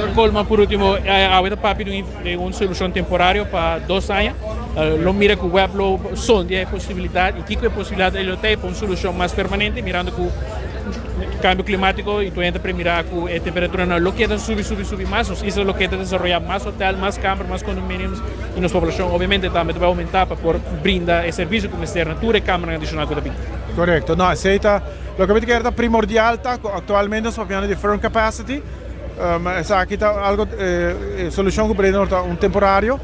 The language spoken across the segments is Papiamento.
Señor Koolman, por ultimo, awe ta papia di un solucion temporario pa 2 aña. Lo mira cu web lo sondia e posibilidad y kico e posibilidad lo tin pa un solucion mas permanente, mirando cu cambio climatico y tur hende ta mira cu e temperatura no lo keda subi, subi, subi mas. Nos isla lo keda desaroya mas hotel, mas camber, mas condominios y nos poblacion obviamente tambe ta bay aumenta pa por brinda e servicio cu mester na tur e camber adicional cu ta bin. Correcto. No, esey ta loke mi kier ta primordial ta cu actualmente nos papiando di firm capacity. Esaki ta algo solucion cu Bredenor ta un temporario,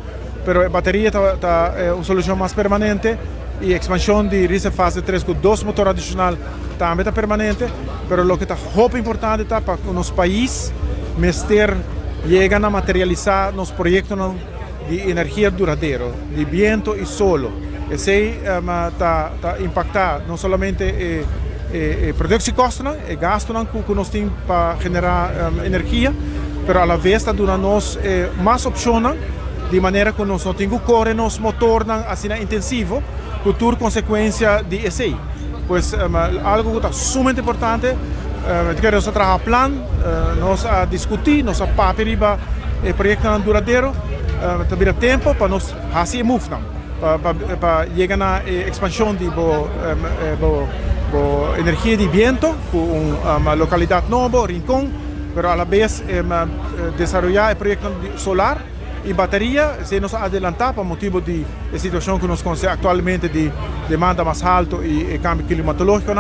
pero e bateria ta un solucion mas permanente y expansion di Risa fase 3 cu dos motor adicional tambe ta permanente, pero loke ta hopi importante ta pa nos pais mester yega na materialisa nos proyectonan di energia duradero, di biento y solo. Esey ta impacta no solamente e productiekosten, e gastonan cu nos tin pa genera energia, pero a la vez ta duna nos mas opcionnan di manera cu nos no tin cu core nos motornan asina intensivo, cu tur consecuencia di esey. Pues algo cu ta sumamente importante, cu nos a traha plan, nos a discuti, nos a papia riba e proyectonan duradero, ta bira tempo pa nos haci e move nan, pa yega na expansion di bo energia di biento, cu un localidad nobo, Rincon, pero a la vez desaroya e proyecto solar y bateria. Si nos adelanta pa motibo di e situacion cu nos conoce actualmente di demanda mas halto y cambio climatologico,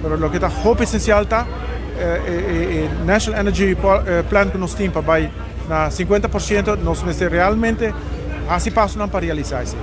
pero loke ta hopi esencial ta e National Energy Plan cu nos tin pa bay na 50%, nos mester realmente haci pasonan pa realisa esey.